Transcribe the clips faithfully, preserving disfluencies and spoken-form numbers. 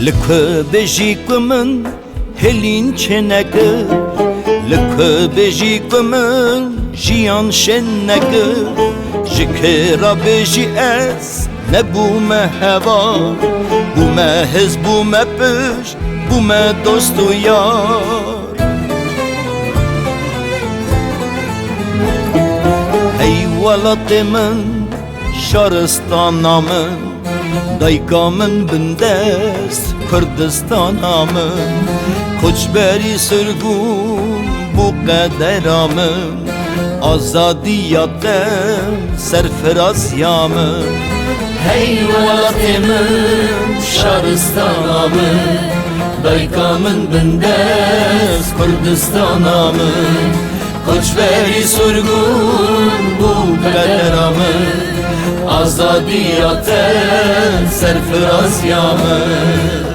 Li ku bêjî ku min hêlîn çênekir, li ku bêjî ku min jiyan şên nekir, ji kê re bêjî ez nebûme heval, bûme hêz, bûme pişt, bûme dost û yar. Hey welatê min, şaristana min, dayika min bindest Kurdistana min, koçberî sirgûn bû qedera min, azadiya te serfiraziya min. Hey welatê min, şaristana min, dayika min bindest Kurdistana min, koçberî sirgûn bû qedera min, azadiya te serfiraziya min.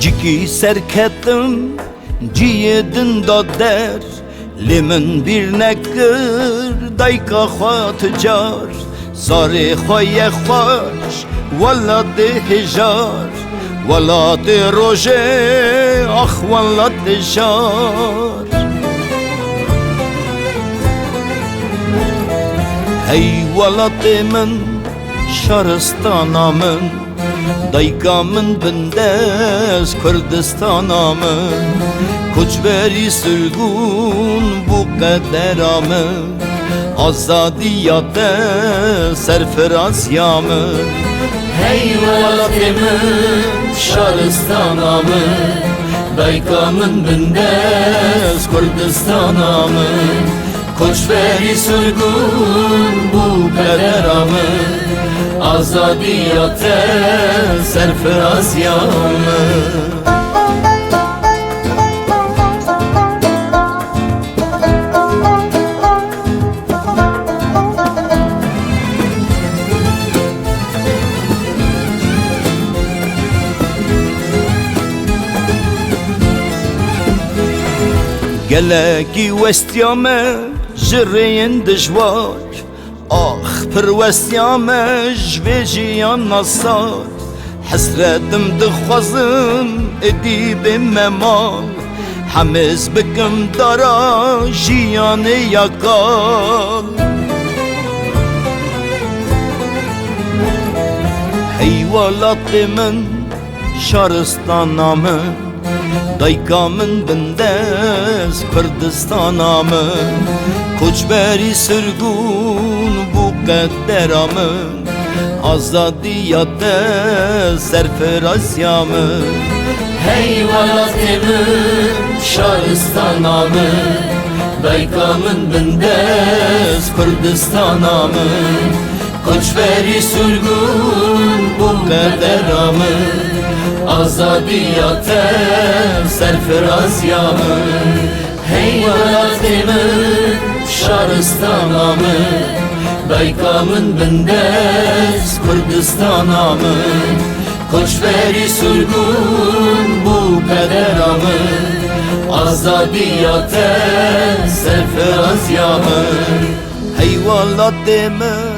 Cikî serketim, ciyê din da der, lê min bîr nekir dayika xwe tu car. Zarê xwe ye xweş, welatê hêjar, welatê rojê, ax welatê jar. Hey welatê min, şaristana min, dayika min bindest Kurdistana min, koçberî sirgûn bû qedera min, azadiya te serfiraziya min. Hey welatê min, şaristana min, dayika min bindest Kurdistana min, koçberî sirgûn bû qedera min, azadiya te serfiraziya min. Gelekî westiya me ji rêyên dijwar, ax pir westiya me ji vê jiyana sar. Hesretim dixwazim êdî bême mal, hemêz bikim dara jiyanê ya kal. Hey welatê min, şaristana min, dayika min bindest Kurdistana min, koçberî sirgûn bû qedera min, azadiya te serfiraziya min. Hey welatê min, şaristana min, dayika min bindest Kurdistana min, koçberî sirgûn bû qedera min, azadiya te serfiraziya min. Hey welatê min, şaristana min, dayika min bindest Kurdistana min, koçberî sirgûn bû qedera min, azadiya te serfiraziya min. Hey welatê min,